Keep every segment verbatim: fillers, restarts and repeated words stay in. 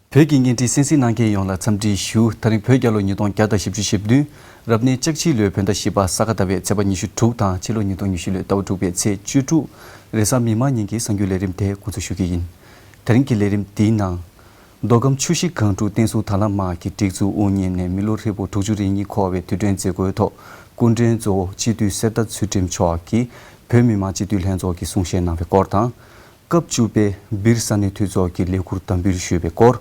བོད་ཀྱི་བརྙན་འཕྲིན་གསན་གཟིགས་གནང་མཁན་ཡོངས་ལ་འཚམས་འདྲི་ཞུ། ད་རིང་བོད་རྒྱལ་ལོ་ཉིས་སྟོང་བརྒྱ་དང་བཞི་བཅུ་ཞེ་བདུན། རབ་གནས་ལྕགས་བྱི་ལོའི་བོད་ཟླ་བཞི་པ་ས་ག་ཟླ་བའི་ཚེས་པ་ཉི་ཤུ་དྲུག་དང་ཕྱི་ལོ་ཉིས་སྟོང་ཉི་ཤུ་ལོའི་ཟླ་བ་དྲུག་པའི་ཚེས་བཅུ་དྲུག་རེས་གཟའ་མིག་དམར་ཉིན་གྱི་གསར་འགྱུར་ལས་རིམ་དེ་འགོ་འཛུགས་ཞུ་གི་ཡིན། དེ་རིང་གི་ལས་རིམ་འདིའི་ནང་། མདོ་ཁམས་ཆུ་བཞི་སྒང་དྲུག་བསྟན་སྲུང་ཐར་ལམ་དམག་གི་སྒྲིག་འཛུགས་དབུ་བརྙེས་ནས་མི་ལོ་ཧྲིལ་པོ་དྲུག་ཅུ་རེ་གཉིས་འཁོར་བའི་དུས་དྲན་མཛད་སྒོའི་ཐོག་སྐུ་མགྲོན་གཙོ་བོ་སྤྱི་འཐུས་གསེར་རྟ་ཚུལ་ཁྲིམས་མཆོག་གིས་བོད་མི་མང་སྤྱི་འཐུས་ལྷན་ཚོགས་ཀྱི་གསུང་བཤད་གནང་བའི་སྐོར་དང་། སྐབས་བཅུ་པའི་སྦིར་ས་གནས་འཐུས་ཚོགས་ཀྱི་ལས་ཁུར་དམ་འབུལ་ཞུས་པའི་སྐོར།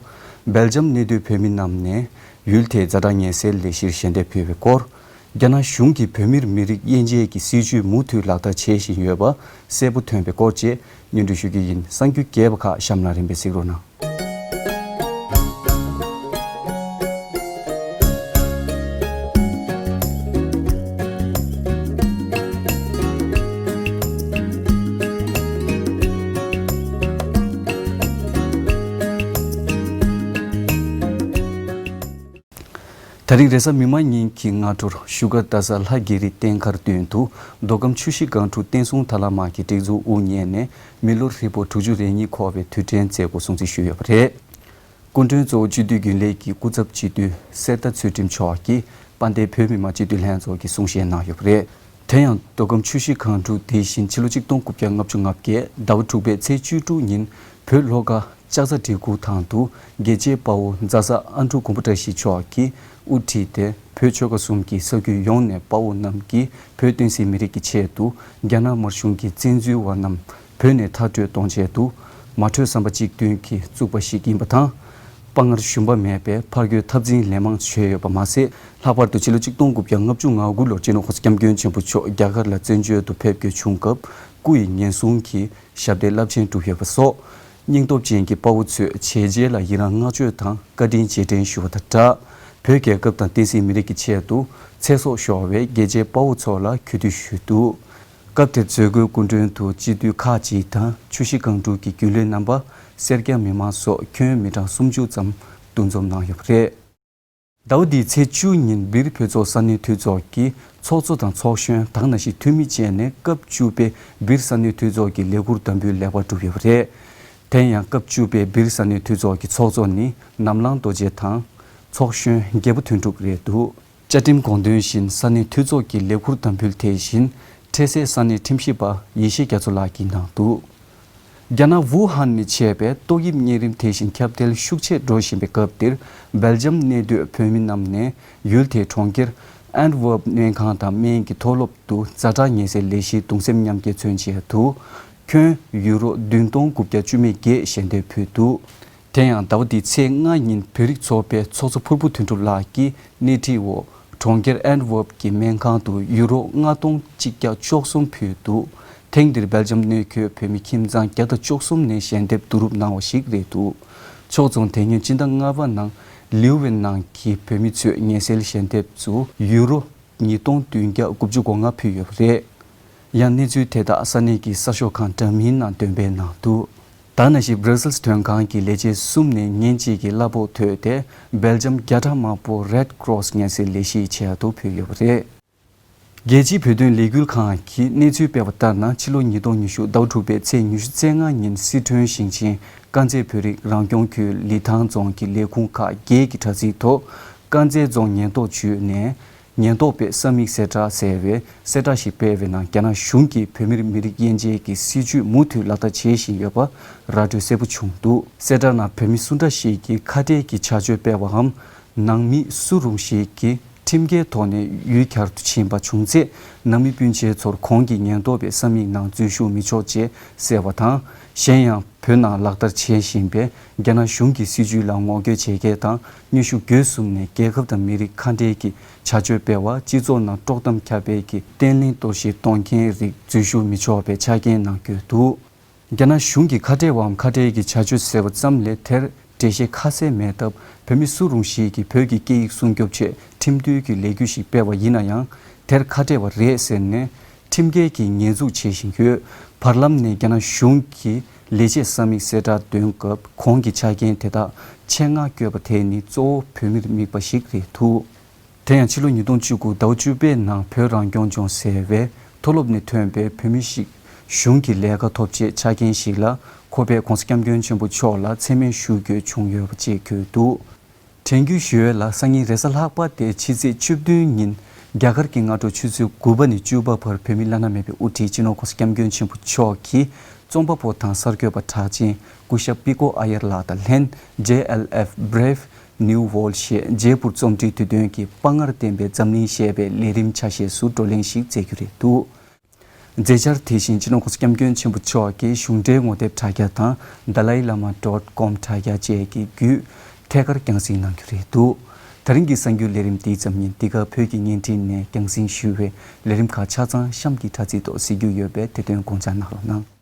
སྦེལ་ཇམ་གནས་སྡོད་བོད་མི་རྣམས་ནས་ཡུལ་དེའི་ཛ་དྲག་ཉེན་སེལ་ལས་གཞིར་ཞལ་འདེབས་ཕུལ་བའི་སྐོར། རྒྱ་ནག་གཞུང་གིས་བོད་མིར་མི་རིགས་དབྱེ་འབྱེད་ཀྱི་སྲིད་བྱུས་མུ་མཐུད་ལག་བསྟར་བྱེད་བཞིན་ཡོད་པ་གསལ་པོ་ཐོན་པའི་སྐོར་བཅས་སྙན་སྒྲོན་ཞུ་རྒྱུ་ཡིན། གསར་འགྱུར་རྒྱས་པ་ཁག་གཤམ་ལ་རིམ་པས་གཟིགས་རོགས་གནང་། ད་རིང་རེས་གཟའ་མིག་དམར་ཉིན་གྱི་སྔ་དྲོར་བཞུགས་སྒར་རྡ་ས་ལྷ་རྒྱལ་རི་རྟེན་མཁར་མདུན་དུ་མདོ་ཁམས་ཆུ་བཞི་སྒང་དྲུག་བསྟན་སྲུང་ཐར་ལམ་དམག་གི་སྒྲིག་འཛུགས་དབུ་བརྙེས་ནས་མི་ལོ་ཧྲིལ་པོ་དྲུག་ཅུ་རེ་གཉིས་འཁོར་བའི་དུས་དྲན་མཛད་སྒོ་སྲུང་བརྩི་ཞུས་ཡོད་པ་རེད། སྐུ་མགྲོན་གཙོ་བོ་སྤྱི་འཐུས་རྒྱུན་ལས་ཀྱི་སྐུ་ཚབ་སྤྱི་འཐུས་གསེར་རྟ་ཚུལ་ཁྲིམས་མཆོག་གིས་དཔལ་ལྡན་བོད་མི་མང་སྤྱི་འཐུས་ལྷན་ཚོགས་ཀྱི་གསུང་བཤད་གནང་ཡོད་པ་རེད། དེ་ཡང་མདོ་ཁམས་ཆུ་བཞི་སྒང་དྲུག་དེ་བཞིན་ཕྱི་ལོ་གཅིག་སྟོང་དགུ་བརྒྱ་ལྔ་བཅུ་ང་བརྒྱད་ཟླ་བ་དྲུག་པའི་ཚེས་བཅུ་དྲུག་ཉིན་བོད་ལྷོ་ཁ་ལྕགས་རྩ་སྒྲིལ་ཁུལ་ཐང་དུ་རྒྱལ་གཅེས་དཔའ་བོ་རྫ་ས་ཨ་འབྲུག་མགོན་པོ་བཀྲ་ཤིས་མཆོག་གིས་དབུ་ཁྲིད་དེ་བོད་ཆོལ་ཁ་གསུམ་གྱི་ས་ཁུལ་ཡོངས་ནས་དཔའ་བོ་རྣམས་ཀྱིས་བོད་བསྟན་སྲིད་མི་རིགས་ཀྱི་ཆེད་དུ་རྒྱ་ནག་དམར་གཞུང་གི་བཙན་འཛུལ་བ་རྣམས་བོད་ནས་མཐར་སྐྲོད་གཏོང་ཆེད་དུ་མ་གྲོས་བསམ་པ་གཅིག་མཐུན་གྱིས་བཙུགས་པ་ཞིག་ཡིན་པ་དང་། དཔའ་ངར་ཞུམ་པ་མེད་པའི་ཕར་རྒོལ་འཐབ་འཛིང་ལན་མང་བྱས་ཡོད་པ་མ་ཟད། ལྷག་པར་དུ་ཕྱི་ལོ་གཅིག་སྟོང་དགུ་བརྒྱ་ལྔ་བཅུ་ང་དགུ་ལོར་སྤྱི་ནོར་གོང་ས་སྐྱབས་མགོན་ཆེན་པོ་མཆོག་རྒྱ་གར་ལ་བཙན་བྱོལ་དུ་ཕེབས་དགོས་བྱུང་སྐབས་སྐུ་ཡི་ཉེན་སྲུང་གི་ཞབས་འདེགས་རླབས་ཆེན་བསྒྲུབས་ཡོད་པ་སོགས། སྙིང་སྟོབས་ཅན་གྱི་དཔའ་བོ་ཚོས་བྱས་རྗེས་ལ་ཡི་རངས་བསྔགས་བརྗོད་དང་བཀའ་དྲིན་རྗེས་དྲན་ཞུ་བ་དང་སྦྲགས། བོད་རྒྱལ་ཁབ་དང་བསྟན་སྲིད་མི་རིགས་ཀྱི་ཆེད་དུ་ཚེ་སྲོག་ཤོར་བའི་རྒྱལ་གཅེས་དཔའ་བོ་ཚོ་ལ་གུས་འདུད་ཞུས་འདུག་སྐབས་དེར་མཛད་སྒོའི་སྐུ་མགྲོན་དུ་སྤྱི་འཐུས་ཁག་ཅིག་དང་ཆུ་བཞི་སྒང་དྲུག་གི་རྒྱུན་ལས་རྣམ་པ། སེར་སྐྱ་མི་མང་སོགས་ཁྱོན་མི་གྲངས་སུམ་ཅུ་ཙམ་འདུ་འཛོམས་གནང་ཡོད་པ་རེད། ཟླ་བ་འདིའི་ཚེས་བཅུ་ཉིན་སྦིར་བོད་ཚོགས་ས་གནས་འཐུས་ཚོགས་ཀྱི་ཚོགས་གཙོ་དང་ཚོགས་གཞོན་དག་ནང་བཞིན་འཐུས་མི་བཅས་ནས་སྐབས་བཅུ་པའི་སྦིར་ས་གནས་འཐུས་ཚོགས་ཀྱི་ལས་ཁུར་དམ་འབུལ་ལེགས་པར་གྲུབ་ཡོད་པ་རེད། དེ་ཡང་སྐབས་བཅུ་པའི་སྦིར་ས་གནས་འཐུས་ཚོགས་ཀྱི་ཚོགས་གཙོ་ནི་ནམ་ལངས་རྡོ་རྗེ་དང་། ཚོགས་གཞོན་རྒྱལ་པོ་དོན་གྲུབ་རེད་འདུག་བཅའ་ཁྲིམས་དགོངས་དོན་བཞིན་ས་གནས་འཐུས་ཚོགས་ཀྱི་ལས་ཁུར་དམ་འབུལ་དེ་བཞིན་འཕྲལ་སེལ་ས་གནས་ཁྲིམས་ཞིབ་པ་ཡེ་ཤེས་རྒྱ་མཚོ་ལགས་ཀྱིས་གནང་འདུག་རྒྱ་ནག་ཝུ་ཧན་ནས་མཆེད་པའི་ཏོག་དབྱིབས་གཉན་རིམས་དེ་བཞིན་ཁྱབ་གདལ་ཤུགས་ཆེ་འགྲོ་བཞིན་པའི་སྐབས་འདིར་སྦེལ་ཇམ་གནས་སྡོད་བོད་མི་རྣམས་ནས་ཡུལ་དེའི་གྲོང་ཁྱེར་ཨན་ཝར་པ་སྨན་ཁང་དང་སྨན་གྱི་མཐོ་སློབ་ཏུ་ཛ་དྲག་ཉེན་སེལ་ལས་གཞིའི་གདུང་སེམས་མཉམ་སྐྱེད་མཚོན་ཆེད་དུ་ཁྱོན་ཡུ་རོ་བདུན་སྟོང་དགུ་བརྒྱ་བཅུ་མེད་བརྒྱད་ཞལ་འདེབས་ཕུལ་འདུག་དེ་ཡང་ཟླ་བ་འདིའི་ཚེས་ལྔ་ཉིན་བོད་རིགས་ཚོགས་པའི་ཚོགས་གཙོ་ཕུར་བུ་དོན་གྲུབ་ལགས་ཀྱིས་སྣེ་ཁྲིད་འོག་གྲོང་ཁྱེར་ཨན་ཝར་པ་གི་སྨན་ཁང་དུ་ཡུ་རོ་ལྔ་སྟོང་གཅིག་བརྒྱ་བཅུ་གསུམ་ཕུལ་འདུག་ཐེངས་འདིར་སྦེལ་ཇམ་གནས་འཁོད་བོད་མི་ཁྱིམ་ཚང་བརྒྱ་དང་བཅུ་གསུམ་ནས་ཞལ་འདེབས་བསྡུ་རུབ་གནང་བ་ཞིག་རེད་འདུག་ཕྱོགས་མཚུངས་དེ་སྔོན་སྤྱི་ཟླ་ལྔ་པ་ནང་ལིའུ་ཝེན་ནང་གི་བོད་མི་ཚོས་ཉེན་སེལ་ཞལ་འདེབས་ཚུ་ཡུ་རོ་ཉིས་སྟོང་བདུན་བརྒྱ་དགུ་བཅུ་གོ་ལྔ་ཕུལ་ཡོད་པ་རེད། ཡང་གནས་ཚུལ་དེ་དག་ས་གནས་ཀྱི་གསར་ཤོག་ཁང་འདྲ་མིན་ནང་འདོན་སྤེལ་གནང་འདུག་ད་ནང་བཞིན་Brussels་དོན་ཁང་གི་ལས་བྱེད་གསུམ་ནས་ཉིན་གཅིག་གི་གླ་ཕོགས་བཏོན་ཏེ་སྦེལ་ཇམ་བརྒྱ་ཕྲག་མང་པོ་Red Cross་ཉེན་སེལ་ལས་གཞིའི་ཆེད་དུ་ཕུལ་ཡོད་པ་རེད། རྒྱལ་སྤྱིའི་བོད་དོན་ལས་འགུལ་ཁང་གིས་གནས་ཚུལ་སྤེལ་བ་ལྟར་ན་ཕྱི་ལོ་ཉིས་སྟོང་ཉི་ཤུ་ཟླ་བ་དྲུག་པའི་ཚེས་ཉི་ཤུ་རྩ་ལྔ་ཉིན་སི་ཁྲོན་ཞིང་ཆེན་དཀར་མཛེས་བོད་རིགས་རང་སྐྱོང་ཁུལ་ལི་ཐང་རྫོང་གི་ལས་ཁུངས་ཁག་བརྒྱད་ཀྱི་དྲ་ཚིགས་ཐོག་དཀར་མཛེས་རྫོང་ཉེན་རྟོག་ཅུས་ནས། ཉེན་རྟོག་པས་ས་མིག་གསལ་བསྒྲགས་ཟེར་བའི་གསལ་བསྒྲགས་ཤིག་སྤེལ་བའི་ནང་རྒྱ་ནག་གཞུང་གིས་བོད་མིར་མི་རིགས་དབྱེ་འབྱེད་ཀྱི་སྲིད་བྱུས་མུ་མཐུད་ལག་བསྟར་བྱེད་བཞིན་ཡོད་པ་ར་སྤྲོད་གསལ་པོ་བྱུང་འདུག་གསལ་བསྒྲགས་ནང་བོད་མི་སུ་འདྲ་ཞིག་གིས་ཁ་བྲལ་གྱི་བྱ་སྤྱོད་སྤེལ་བའམ། ནང་མི་སུ་རུང་ཞིག་གིས་ཁྲིམས་འགལ་ཐོག་ནས་ཡུལ་གྱར་དུ་ཕྱིན་པ་བྱུང་ཚེ། ནང་མི་སྤུན་མཆེད་ཚོར་གོང་གི་ཉེན་རྟོག་པའི་ས་མིག་ནང་འཛུལ་ཞུགས་མི་ཆོག་ཅེས་གསལ་བ་དང་། གཞན་ཡང་། བོད་ནང་ལག་བསྟར་བྱེད་བཞིན་པའི་རྒྱ་ནག་གཞུང་གི་སྲིད་བྱུས་ལ་ངོ་རྒོལ་བྱེད་མཁན་དང་གནོན་ཤུགས་དགོས་གསུམ་ནས་རྒྱལ་ཁབ་དང་མི་རིགས་ཁ་བྲལ་གྱི་བྱ་སྤྱོད་སྤེལ་བ་སྤྱི་ཚོགས་ནང་དཀྲོག་གཏམ་ཁྱབ་སྤེལ་གྱི་བརྟན་ལྷིང་གཏོར་བཤིག་གཏོང་མཁན་རིགས་འཛུལ་ཞུགས་མི་ཆོག་པའི་ཆ་རྐྱེན་ནང་བཀོད་འདུག་རྒྱ་ནག་གཞུང་གིས་ཁ་བྲལ་བའམ་ཁ་བྲལ་གྱི་བྱ་སྤྱོད་ཟེར་བ་ཙམ་ལས་དེར་འགྲེལ་བཤད་ཁ་གསལ་མེད་སྟབས། བོད་མི་སུ་རུང་ཞིག་གིས་བོད་ཀྱི་སྐད་ཡིག་སྲུང་སྐྱོབ་ཆེད་ཁྲིམས་མཐུན་གྱི་ལས་འགུལ་ཞིག་སྤེལ་བ་ཡིན་ན་ཡང་། དེར་ཁ་བྲལ་བ་རེད་ཟེར་ནས། ཁྲིམས་འགལ་གྱི་ཉེས་འཛུགས་བྱེད་བཞིན་ཡོད། བར་ལམ་ནས་རྒྱ་ནག་གཞུང་གིས་ལས་བྱེད་ས་མིག་གསལ་བསྒྲགས་འདོན་སྐབས་གོང་གི་ཆ་རྐྱེན་དེ་དག་ཆེད་མངགས་བཀོད་པ་དེ་ནི་གཙོ་བོ་བོད་མིར་དམིགས་པ་ཞིག་རེད་འདུག་དེ་ཡང་ཕྱི་ལོ་ཉིས་སྟོང་བཅུ་དགུ་ཟླ་བ་བཅུ་པའི་ནང་བོད་རང་སྐྱོང་ལྗོངས་ཟེར་བའི་མཐོ་སློབ་ནས་ཐོན་པའི་བོད་མི་ཞིག་གཞུང་གི་ལས་ཀ་ཐོབ་ཆེད་ཆ་རྐྱེན་ཞིག་ལ་ ཁོ་པས་༧གོང་ས་༧སྐྱབས་མགོན་ཆེན་པོ་མཆོག་ལ་མཚན་སྨད་ཞུ་དགོས་བྱུང་ཡོད་པ་བཅས་བཀོད་འདུག་དྲན་སྐུལ་ཞུ་ཡས་ལ། སང་ཉིན་རེས་གཟའ་ལྷག་པ་སྟེ་ཕྱི་ཚེས་བཅུ་བདུན་ཉིན་རྒྱ་གར་གྱི་སྔ་དྲོ་ཆུ་ཚོད་དགུ་པ་ནས་བཅུ་པ་བར་བོད་མི་བླ་ན་མེད་པའི་དབུ་ཁྲིད་སྤྱི་ནོར་༧གོང་ས་༧སྐྱབས་མགོན་ཆེན་པོ་མཆོག་གིས་རྩོམ་པ་པོ་དང་གསར་འགོད་པ་གྲགས་ཅན་སྐུ་ཞབས་པི་ཀོ་ཨ་ཡར་ལགས་དང་ལྷན་J L F Brave New World ཞེས་ཇེ་པུར་རྩོམ་སྒྲིག་དུས་སྟོན་གྱི་དཔའ་ངར་ལྡན་པའི་འཛམ་གླིང་ཞེས་པའི་ལས་རིམ་ཆ་ཤས་སུ་བགྲོ་གླེང་ཞིག་མཛད་རྒྱུ་རེད་འདུག་མཛད་འཆར་དེ་བཞིན་སྤྱི་ནོར་༧གོང་ས་༧སྐྱབས་མགོན་ཆེན་པོ་མཆོག་གིས་གཞུང་འབྲེལ་ངོ་དེབ་དྲ་རྒྱ་དང་Dalai Lama dot com དྲ་རྒྱ་བཅས་ཀྱི་བརྒྱུད་ཐད་ཀར་རྒྱང་སྲིང་གནང་རྒྱུ་རེད་འདུག་ད་རིང་གི་གསར་འགྱུར་ལས་རིམ་འདི་ཙམ་ཡིན། འདི་ག་བོད་ཀྱི་བརྙན་འཕྲིན་ནས་རྒྱང་སྲིང་ཞུ་བའི་ལས་རིམ་ཁག་ཆ་ཚང་གཤམ་གྱི་དྲ་ཚིགས་ཐོག་གཟིགས་རྒྱུ་ཡོད་པས་དེ་དོན་དགོངས་འཇགས་གནང་རོགས་གནང་།